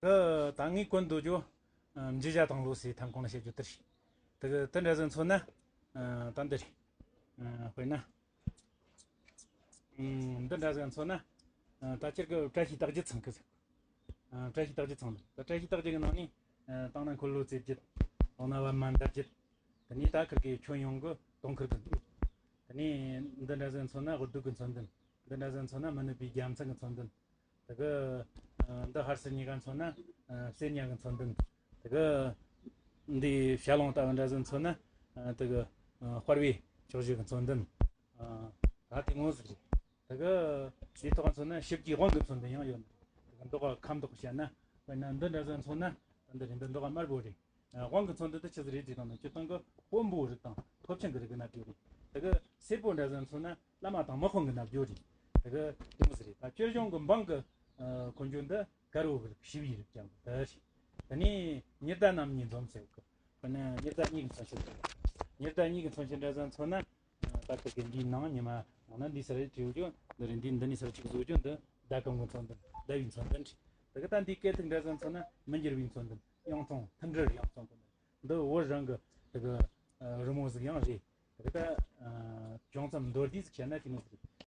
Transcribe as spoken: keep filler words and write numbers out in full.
གི་ད་ངས་གོན་འདོད་རྒྱུ་འཇུ་བྱ་དང་ལོ་སའི་ཐང་གོང་ལ་བཤད་རྒྱུ་དེ་རེད། དེ་གི་དེ་འདྲ་ཟིག་མཚོན་ན་ད་འདི་རེད། དཔེར་ན་འདི་འདྲ་ཟིག་མཚོན་ན་ད་ཁྱེད་ཀྱི་བཀྲ་ཤིས་རྟགས་བརྒྱད་ཚང་གི་ཟིག་བཀྲ་ཤིས་རྟགས་བརྒྱད་ཚང་འདུག་ད་བཀྲ་ཤིས་རྟགས་བརྒྱད་ཀྱི་ནང་ནས་བཏང་ན་འཁོར་ལོ་རྩེ་བརྒྱད། བཏང་ན་པདྨ་འདབ་བརྒྱད། དེ་ནས་ད་ཁིར་གི་ཁྱོན་ཡོངས་ཀྱི་དུང་ཁིར་གི་འདུག་དེ་ནས་འདི་འདྲ་ཟིག་མཚོན་ན་དབུ་རྡུགས་ཀྱི་མཚོན་དོན། འདི་འདྲ་ཟིག་མཚོན་ན་མི་ནུབ་པའི་རྒྱལ་མཚན་གྱི་མཚོན་དོན། དེ་གི་འདི་ཧར་སི་གཉིས་ཀ་མཚོན་ན་གསེར་ཉ་གི་མཚོན་དོན། དེ་གི་འདི་བྱ་ལོང་ལྟ་བུ་འདྲ་ཟིག་མཚོན་ན་དེ་གི་དཔའ་བོའི་ཕྱོགས་བཞི་གི་མཚོན་དོན། ད་དེ་མོ་ཟིག་རེད། དེ་གི་དེ་ཐོག་མཚོན་ན་ཞིབ་ཀྱི་དབང་གི་མཚོན་དོན་ཡང་ཡོད་ནི། དེ་གི་མདོག་ཁ་མདོག་བཤད་ན། དཔེར་ན་འདི་འདྲ་ཟིག་མཚོན་ན་འདི་རེད། འདི་མདོག་དམར་པོ་རེད། དབང་གི་མཚོན་དོན་དེ་ཆི་ཟིག་རེད་ཟེར་དང་ན། སྤྱིར་བཏང་གི་དཔོན་པོ་རིགས་དང་ཐོབ་ཆེན་གྱི་རིགས་ཀྱི་རྣལ་འབྱོར་རེད། དེ་གི་སེར་པོ་འདྲ་ཟིག་མཚོན་ན་བླ་མ་དང་མི་དཔོན་གྱི་རྣལ་འབྱོར་རེད། དེ་གི་དེ་མོ་ཟིག་རེད། ད་སྤྱིར་གཞུང་གི་འབངས་ཀྱི་འཁོན་རྒྱུ་འདི་དཀར་བོ་གི་རིགས་ཞི་བའི་རིགས་ཀྱང་འདི་རེད། དེ་ནས་ཉི་ཟླ་རྣམ་གཉིས་འཛོམས་ཟེར་གི། དཔེར་ན་ཉི་ཟླ་གཉིས་ཀྱི་མཚོན་བྱེད་འདི། ཉི་ཟླ་གཉིས་ཀྱི་མཚོན་བྱེད་འདྲ་ཟིག་མཚོན་ན། ད་ཁོ་གི་འདིའི་ནང་ཉི་མ་ནང་ན་འདི་སར་བྲིས་རྒྱུ་འདི་རེད། འདི་འདི་ནས་སར་གཅིག་བཟོ་རྒྱུ་འདི་ཟླ་གང་གི་མཚོན་དོན། ཟླ་བའི་མཚོན་དོན་རེད། དེ་གི་ད་འདི་སྐད་དེ་འདྲ་ཟིག་མཚོན་ན་མི་འགྱུར་བའི་མཚོན་དོན། གཡུང་དྲུང་མཐུན་སྒྲིལ་གཡུང་དྲུང་གི་འདི་བོད་རང་གི་དེ་གི་རི་མོ་ཟིག་ཡང་རེད། དེ་གི་ད་ཅུང་ཙམ་མདོར་བསྡུས་ཟིག་བཤད་ན་དེ་མོ་ཟིག་རེད།